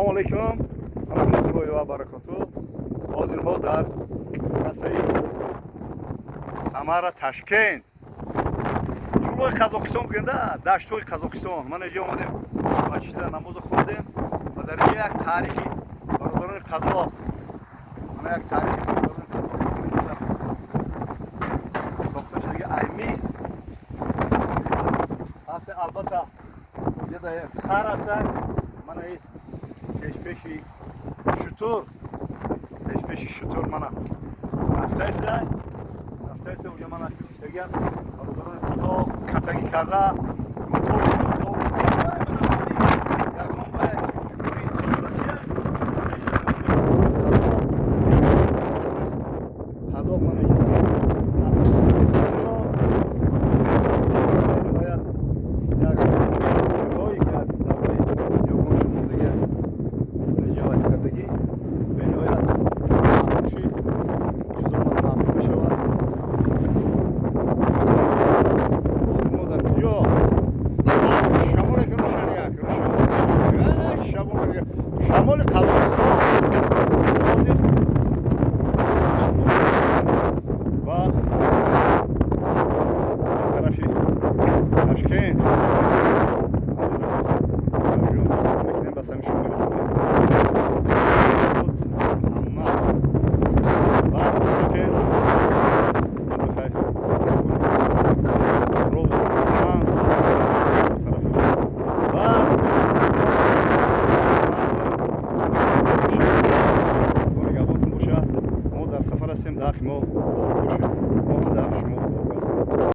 Ассалому алайкум раҳматуллоҳи ва баракоту. Ҳозир мо дар трассаи Самара Ташкент, чӯлои Қазоқистон бигӯем, даштҳои Қазоқистон. Ман инҷо омадем, масҷида намозо хондем ва дар инҷо як таърихи бародарони қазоқ, мана як таърихи бародарони қазоқ сохта шудаги, ай мис ҳаст. Албатта, инҷа хар ҳастак, мана пешпеши шутур, пешпеши шутур мана рафтаиста, рафтаиста. Уҷа мана шуштагиам бародарони қазоқ катагӣ карда. Ягон тиҷоратия қазоқ мана ниҳоят як чиҳое ки аз давраи ниёгоншон мондагӣ ниҷоат кардагӣ, бениҳоят ши чизо маъқул мешавад. Ҳозир мо дар куҷо? Шамоле ки рӯшан, як шамол, шамоли Қазоқистон. Ҳозир ва тарафи Ташкент.